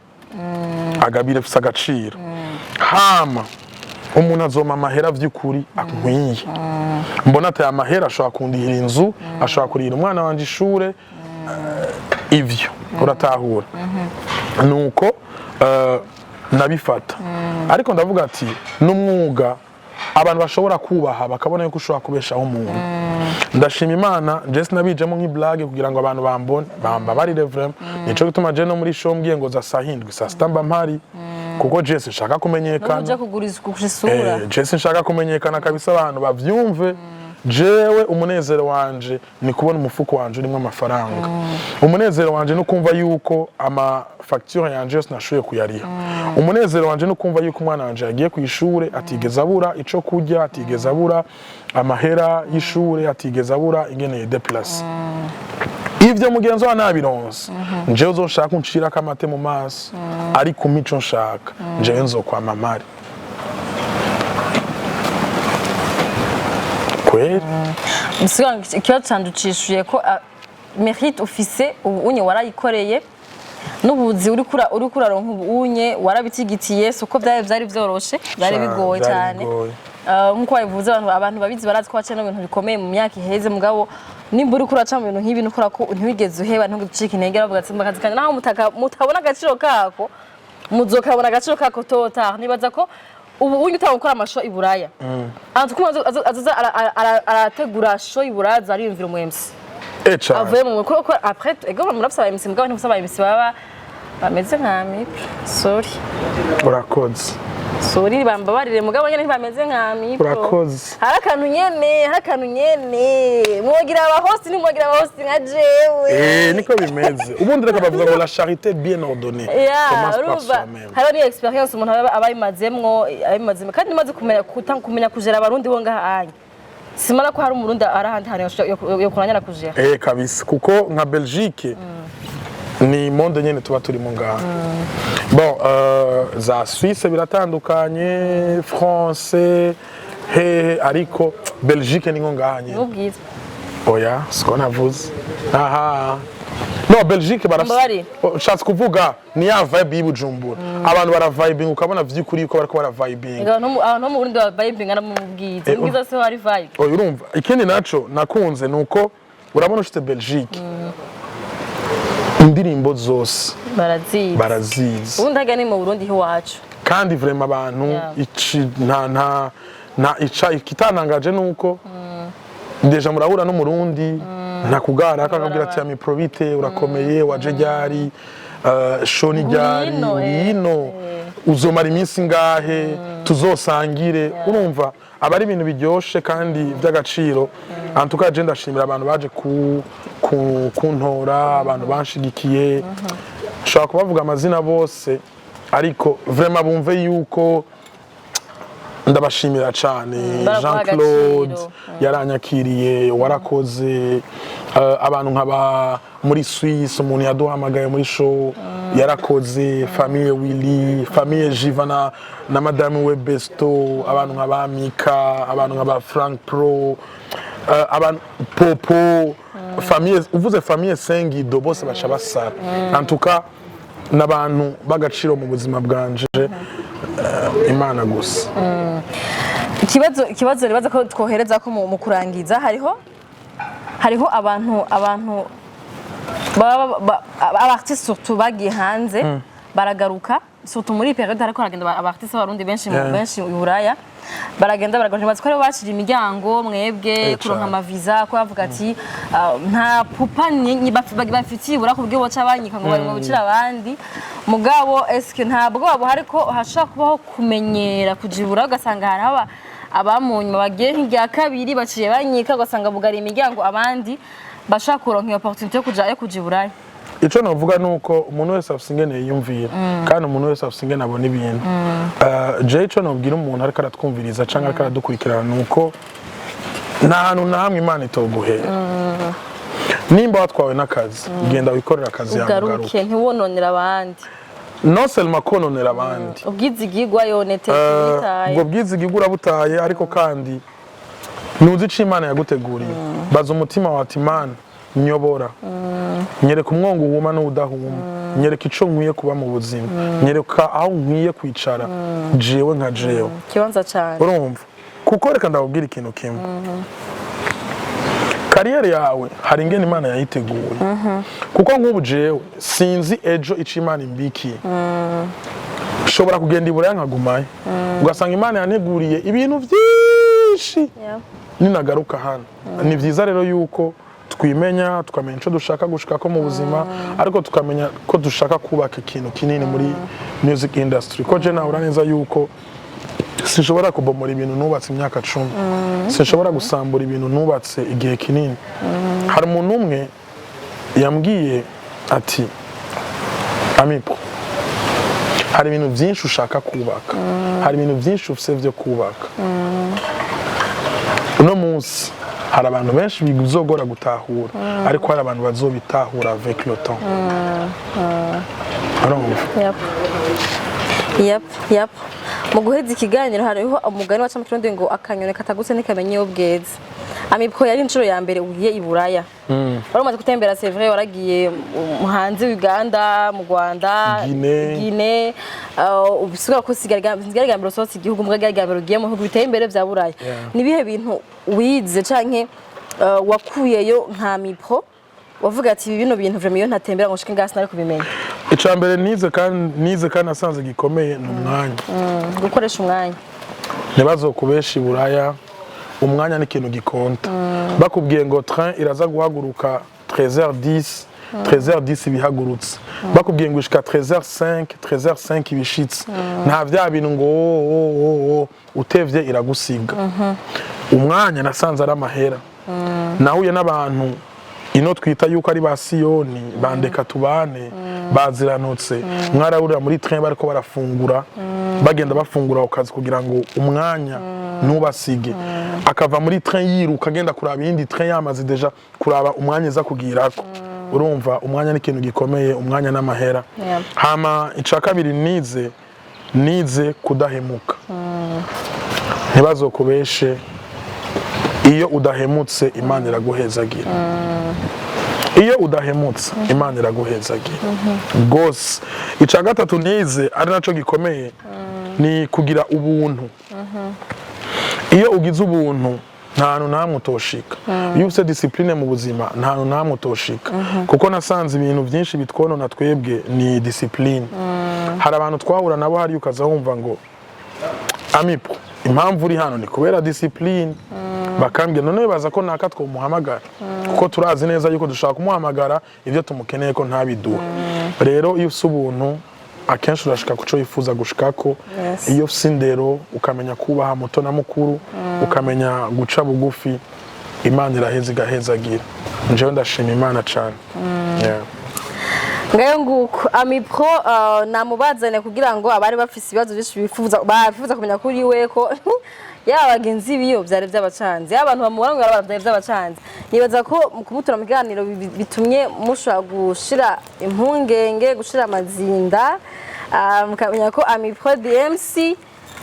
agabire, bifise agaciro. Hama Umuntu azoma amahera vy'ukuri ankwiye, mbona ati aya mahera ashobora kundihira inzu, ashobora kurihira umwana wanje ishure, ivyo uratahura. Nuko nabifata, ariko ndavuga ati n'umwuga abantu bashobora kubaha, bakabona yuko ushobora kubeshaho umuntu. Ndashima Imana, je sinabijemo nk'iblague kugira ngo abantu bambone, bambabarire vraiment. Nico gituma je no muri show mbwiye ngo za saa 7, saa 6 mba mpari, kuko je sinshaka kumenyekana. Nuja kuguriza isura. Je sinshaka kumenyekana kabisa, abantu bavyumve. Jewe umunezero wanje ni kubona umufuko wanje urimo amafaranga. Umunezero wanje ni kumva yuko ama facture yanje yose nashoboye kuyariha. Umunezero wanje ni kumva yuko umwana wanje yagiye ku ishure, atigeze abura ico kurya, atigeze abura amahera y'ishure, atigeze abura ingene yideplace. Ivyo mugenzi wa nabironse, njewe uzoshaka uncirako amate mu maso, ariko umpa ico nshaka, njewe nzokwama mpari kweri. Bisigura ngo ikibazo canje ucishuye ko mérite ufise ubu unye warayikoreye, n'ubuzi uriko uraronka ubu unye warabitigitiye. Si uko vyari vyoroshe, byari bigoye Vyari cyane. bigoye. Nkuko babivuze, abantu babizi barazi ko baciye no mu bintu bikomeye mu myaka iheze. Mugabo nimba uriko uraca mu bintu nk'ibi, nukora ko ntiwigeze uheba, ntugicike intege, bavuga ati akazi kanje naho mutabona agaciro kako, muzokabona agaciro kako tôt. Nibaza ko ubu unye utanga gukora amashow i Buraya, ahantu ko azoza arategura show i Buraya, aza ariyumvira umu MC Cane. avuye mu kuko après ego murafise aba MC, mugabo ntimufise aba MC baba bameze nka Mipro. Sorry. Urakoze. Sorry, bambabarire, mugabo nyene ntibameze nka Mipro. Urakoze. Hari akantu nyene mwogira aba host, ntimwogira aba host nka jewe. Niko bimeze. Ubundi reka bavuga ngo la charité bien ordonnée commence par urumva soi-même. Hariho niyo expérience umuntu aba abayimazemwo, kandi imaze kumenya kujera Abarundi bo ngaha anya, simara ko hari Umurundi ari ahandi hantu yo kuranya kujera. Kabisa, kuko nka Belgique ni monde nyene tuba turimo ngaha. Bon, za Suisse biratandukanye, France hehe, ariko Belgique ni nko ngaha nyene. N'ubwiza. Oya, siko navuze. Aha no Belgique barafise. Mbabarire. Oh, nshatse kuvuga ni ya vibe y'Ibujumbura, abantu baravibinga, ukabona vy'ukuri yuko bariko baravibinga. Abantu bo mu Burundi bavibinga no mu bwiza. Mu bwiza siho hari vibe. Oya, urumva, ikindi naco nakunze nuko urabona ushitse Belgique, indirimbo zose barazizi. Barazizi. Ubundi harya ni mu Burundi iwacu. Kandi vraiment abantu ici nta ica ikitanangaje nuko déjà murahura n'Umurundi ntakugara, akakabwira ati: "Amiprobite, urakomeye, waje ryari? Show ni ryari?" Ngwino, Ngwino, uzomara iminsi ngahe, tuzosangire. Urumva aba ari ibintu biryoshe kandi by'agaciro. En tout cas je ndashimira abantu baje kuntora, abantu banshigikiye. Nshobora kubavuga amazina bose, ariko vraiment bumve yuko ndabashimira cyane. Baraguha Jean Claude agaciro. yaranyakiriye, warakoze. Abantu nkaba muri Suisse, umuntu yaduhamagaye muri show yarakoze, famille Willy, famille Jiva na madame we Besto, abantu nka ba Mika, abantu nka ba Frank Pro, abantu Popo, famille uvuze famille Sengido bose baca basara. En tout cas n'abantu b'agaciro mu buzima bwanje, Imana gusa. Ikibazo nibaza ko twohereza ko mu kurangiza, hariho abantu baba aba artiste surtout bagiye hanze baragaruka, surtout muri iyi période hariko haragenda aba artiste b'Abarundi benshi mu benshi i Buraya, baragenda baragaruka. Bazi ko aribo bashira imiryango mwebwe kuronka cane. Amaviza, ko bavuga ati nta pupa bafitiye ibura kubwo boca banyika ngo bari mu bicira abandi. Mugabo eske nta bwoba buhari ko hashobora kubaho kumenyera kuja ibura, ugasanga hariho abamunyuma bagiye nk'irya kabiri baciye banyika, ugasanga bugariye imiryango abandi bashaka kuronka iyo opportunité yo kuja i Buraya? Icyo navuga ni uko umuntu wese afite ingene yiyumvira, kandi umuntu wese afite ingene abona ibintu. Jewe icyo nabwira umuntu ariko aratwumviriza cyangwa ariko aradukurikirana ni uko nta hantu na hamwe Imana itoguhera. Nimba watwawe n'akazi, genda wikorera akazi yawe, ugaruke. Ugaruke, ntiwononere abandi. Non seulement kononera abandi, ubwizigigwa yonete ubwo bitaye. Bwizigigwa urabutaye, ariko kandi ntuzi ico Imana yaguteguriye. Baza umutima wawe ati: "Imana, nyobora, nyereka umwongo uhuma n'udahuma." Nyereka ico nkwiye kuba mu buzima, nyereka aho nkwiye kwicara jewe nka jewe. Ikibanza cyane. Urumva, kuko reka ndakubwira ikintu kimwe: carrière yawe hari ingene Imana yayiteguye, kuko nk'ubu jewe sinzi ejo ico Imana imbikiye. Nshobora kugenda i Buraya nkagumayo, ugasanga Imana yanteguriye ibintu byinshi ninagaruka hano. Ni byiza rero yuko twimenya, tukamenya icyo dushaka gushikako mu buzima, ariko tukamenya ko dushaka kubaka ikintu kinini muri music industry, ko je nahura neza yuko sinshobora kubomora ibintu nubatse imyaka 10, sinshobora gusambura ibintu nubatse igihe kinini. Hari umuntu umwe yambwiye ati: "Amipo, hari ibintu byinshi ushaka kubaka, hari ibintu byinshi ufise byo kubaka. Uno munsi hari abantu benshi bizogora gutahura, ariko hari abantu bazobitahura avec le temps." Urumva? Yep. Mu guheza ikiganiro, hariho umugani waca mu Kirundi ngo akanyoni katagutse ntikamenya iyo bweze. Amipro, yari inshuro ya mbere ugiye i Buraya. Wari umaze gutembera, c'est vrai, waragiye hanze, Uganda, mu Rwanda, Guinée. Guinée, ubisigura ko sigara rya mbere usohotse igihugu, mbwa rya mbere ugiye mu bihugu biteye imbere vya Buraya. Ni ibihe bintu wize canke wakuyeyo nka Mipro, wavuga ati ibi bino bintu vraiment iyo ntatembera ngo nshike ngaha sinari kubimenya? Icya mbere nize kandi nasanze gikomeye ni umwanya. Gukoresha umwanya. Ntibazokubesha, i Buraya umwanya ni ikintu gikonta. Bakubwiye ngo train iraza guhaguruka 13h10, 13h10 ibihagurutse. Bakubwiye ngo ishika 13h05, 13h05 ibishitse. Nta vya bintu ngo oh, oh, oh, oh, utevye iragusiga. Umwanya nasanze ari amahera. Nahuye n'abantu ino twita yuko ari ba siyoni bandeka tubane baziranutse, mwarahurira muri train bariko barafungura, bagenda bafungura ku kazi kugira ngo umwanya ntubasige. Akava muri train yiruka agenda kuraba iyindi train, yamaze déjà kuraba umwanya iza kugirako. Urumva, umwanya ni ikintu gikomeye, umwanya n'amahera. Hama ica kabiri nize kudahemuka. Ntibazokubeshe, iyo udahemutse Imana iraguhezagira. Iyo udahemutse Imana iraguhezagira rwose. Icya gatatu nize, ari nacyo gikomeye, ni kugira ubuntu. Iyo ugize ubuntu, nta hantu na hamwe utoshika. Iyo ufite discipline mu buzima, nta hantu na hamwe utoshika, kuko nasanze ibintu byinshi bitwonona twebwe ni discipline. Hari abantu twahura nabo hariya, ukaza wumva ngo: "Amipo, impamvu uri hano ni kubera discipline." Bakambwira none baza ko naka twomuhamagara, kuko turazi neza yuko dushaka kumuhamagara ibyo tumukeneye ko ntabiduha. Rero iyo ufite ubuntu, akenshi urashika ku cyo wifuza gushikako. Iyo ufite indero, ukamenya kubaha muto na mukuru, ukamenya guca bugufi, Imana iraheza igahezagira. Njyewe ndashima Imana cyane. Yeah. Ngayo nguko Amipro, namubazane kugira ngo abari bafise ibibazo byinshi bifuza kumenya kuri we, ko yaba bagenzi biyo byari byabacanze, yaba abantu bamubona ngo byari byabacanze. Nibaza ko mu kumutura mu kiganiro bitumye mushobora gushira impungenge, gushira amazinda, mukamenya ko Amipro DMC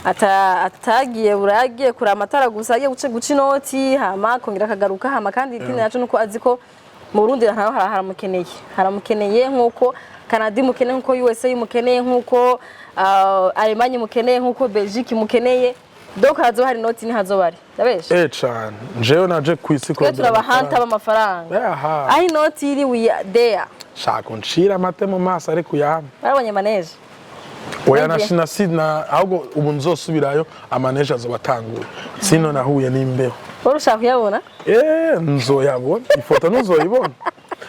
atagiye Buraya agiye kuraba amatara gusa, agiye guca inoti, hama akongera akagaruka. Hama kandi ikindi naco nuko azi ko mu Burundi naho haramukeneye, haramukeneye nk'uko Canada imukeneye, nk'uko USA imukeneye, nk'uko Allemagne imukeneye, nk'uko Belgique imukeneye. Donc hazoba hari inoti, ntihazoba ari ndabesha? Eh, cane. Jewe naje ku isi Twe kurondera turabahanta amafaranga. b'amafaranga. Aha. Aho inoti iri, we are there. Shaka uncira amate mu maso, ariko uyampe. Barabonye manège? Oya. Nagiye. Na ahubwo ubu nzosubirayo, amanège azoba atanguye, sino nahuye n'imbeho. Wowe ushaka kuyabona? Eh, nzoyabona, ifoto ntuzoyibona.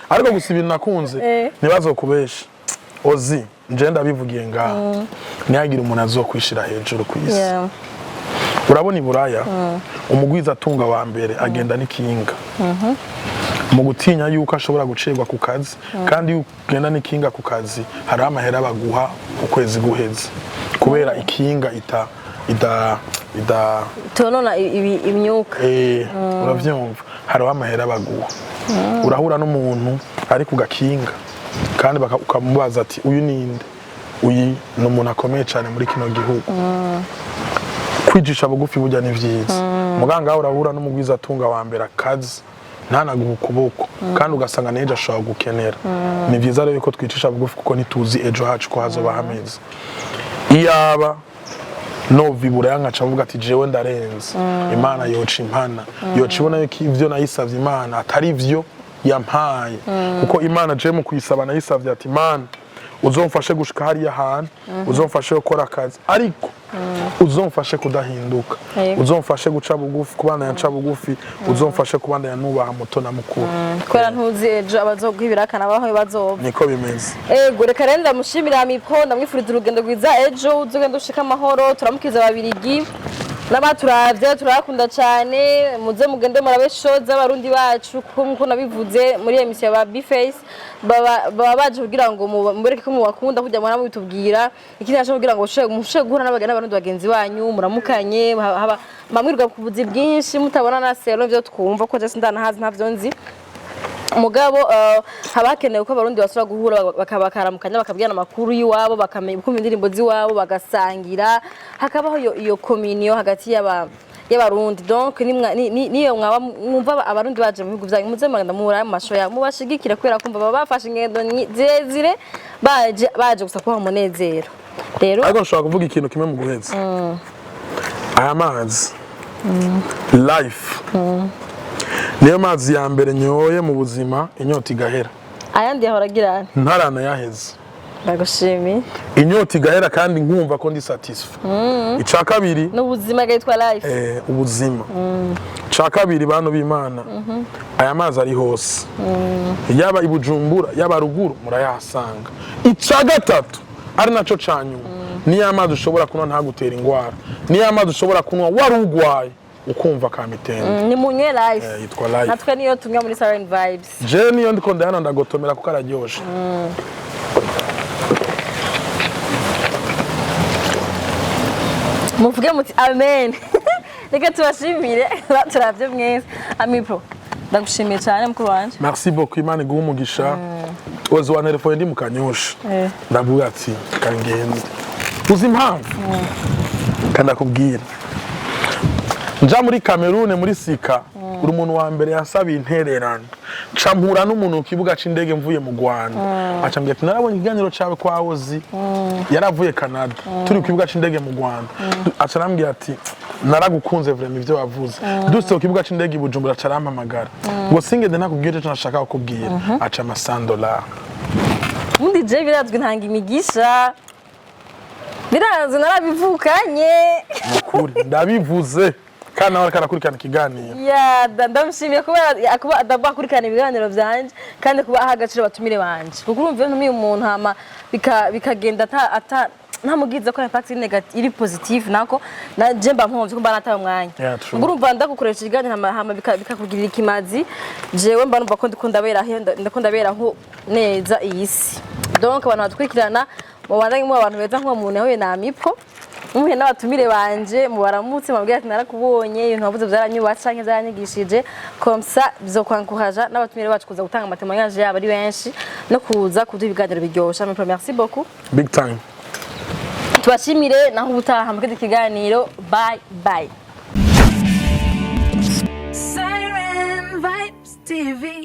Ariko gusa ibintu nakunze, ntibazokubesha ozi, nje ndabivugiye ngaha, ntihagire umuntu azokwishira hejuru ku isi. Urabona i Buraya, umugwizatunga wa mbere agenda n'ikinga mu gutinya yuko ashobora gucibwa ku kazi. Kandi iyo ugenda n'ikinga ku kazi, hariho amahera baguha ukwezi guheze, kubera ikinga ita ida ida Tonona imyuka. Eh, uravyumva, hariho amahera baguha. Urahura n'umuntu ari ku gakinga kandi ukamubaza ati: "Uyu ninde?" Uyu ni umuntu akomeye cyane muri kino gihugu. Kwicisha bugufi burya ni vyiza. Muganga, urahura n'umugwizatunga wa mbere akazi Ntanaguha ukuboko kandi ugasanga n'ejo ashobora gukenera. Ni byiza rero yuko twicisha bugufi, kuko ntituzi ejo hacu ko hazoba hameze. Iyaba nova iburaya nkaca mvuga ati jewe ndarenze, Imana yoca impana, yoca ibona yuko ivyo nayisavye Imana atari vyo yampaye, kuko Imana jewe mu kuyisaba nayisavye ati: "Imana, uzomfashe gushika hariya hantu, uzomfashe gukora akazi, ariko uzomfashe kudahinduka, uzomfashe guca bugufi, kubandanya nca bugufi, uzomfashe kubandanya nubaha muto na mukuru." Kubera ntuzi ejo abazoguha ibiraka nabaho bazova. Niko bimeze. Ego, reka rero ndamushimira Mipro, ndamwifuriza urugendo rwiza ejo, uzogenda ushika amahoro. Turamukiza Ababirigi n'abaturavye, turabakunda cyane. Muze mugende murabe show z'Abarundi bacu, kuko nkuko nabivuze muri émission ya Bface, baba baje kugira ngo mubereke ko mubakunda, kujya mura mubitubwira. Ikindi naco, kugira ngo mushobore guhura n'Abarundi bagenzi banyu, muramukanye, haba mamwirwa ku buzi bwinshi mutabona na selo ivyo twumva ko je sindanahazi, ntavyo nzi. Mugabo haba hakenewe ko Abarundi basubira guhura, bakaramukanya, bakabwirana amakuru y'iwabo, bakamenya ukumva indirimbo z'iwabo, bagasangira, hakabaho iyo communion hagati y'Abarundi. Donc niyo mwaba mwumva Abarundi baje mu bihugu byanyu, muze mugenda muhura mu masho yabo, mubashigikire, kubera kumva baba bafashe ingendo zirezire, baje gusa kubaha umunezero rero. Ariko nshobora kuvuga ikintu kimwe mu guheza. Aya mazi Life niyo mazi ya mbere nyoye mu buzima inyota igahera. Ayandi yahora agira? Ntaranayaheza. Ndagushimiye. Inyota igahera kandi nkumva ko ndi satisfait. Icya kabiri, n'ubuzima bwitwa Life. Ubuzima. Icya kabiri, bantu b'Imana, aya mazi ari hose, yaba i Bujumbura, yaba ruguru, murayahasanga. Icya gatatu, ari naco ca nyuma, niyo amazi ushobora kunywa ntagutera indwara, niyo amazi ushobora kunywa wari ugwaye ukumva kamitende. Ni munywe Life. Yitwa Life. Natwe niyo tunywa muri Siren Vibes. Je niyo ndiko ndayana ndagotomera kuko araryoshe. Muvuge muti amen. Reka tubashimire turavye mwese. Amipro, ndagushimiye cyane, mukuru wanje. Merci beaucoup, Imana iguhe umugisha. Ozi wa telefone ndi mu Kanyosha, ndavuga ati kangende. Uzi impamvu? Kandakubwira, nja muri Cameroon muri Sika, uri umuntu wa mbere yasabiye intererano. Nca mpura n'umuntu ku kibuga c'indege mvuye mu Rwanda, aca ambwira ati: "Narabonye ikiganiro cawe kwa Ozi." Yaravuye Canada, turi ku kibuga c'indege mu Rwanda, aca arambwira ati: "Naragukunze vraiment ivyo wavuze." Duse ku kibuga c'indege i Bujumbura, aca arampamagara ngo singende ntakubwira ico nashaka kukubwira, aca ama $100. Ubundi je birazwi, ntanga imigisha, birazwi, narabivukanye. Nukuri ndabivuze, kandi nawe ariko arakurikirana ikiganiro. Ya, ndamushimiye kubera kuba akurikirana ibiganiro vyanje, kandi kuba aha agaciro batumire banje, kuko urumva iyo ntumiye umuntu hama bikagenda ata ntamugize ko impact iri iri positive, nako na je mba mpomvye ko mba nataye umwanya. Yeah, true. Ubwo urumva ndagukoresha ikiganiro hama bikakugirira ikimazi, jewe mba numva ko ndiko ndaberaho, ndiko ndaberaho neza iyi si. Donc abantu batwikirana, mubandanye muba abantu beza nk'uwo muntu yahuye na Amipo. Muhuye n'abatumire banje, mubaramutse, mubabwire ati: "Narakubonye, ibintu wavuze byaranyubatse canke byaranyigishije." Comme ça bizokwankuhaja n'abatumire bacu kuza gutanga ama témoignages yabo ari benshi, no kuza kuduha ibiganiro biryoshe. Amipo, merci beaucoup. Big time. Tubashimire, naho ubutaha mu kindi kiganiro. Bye bye. Siren Vibes TV.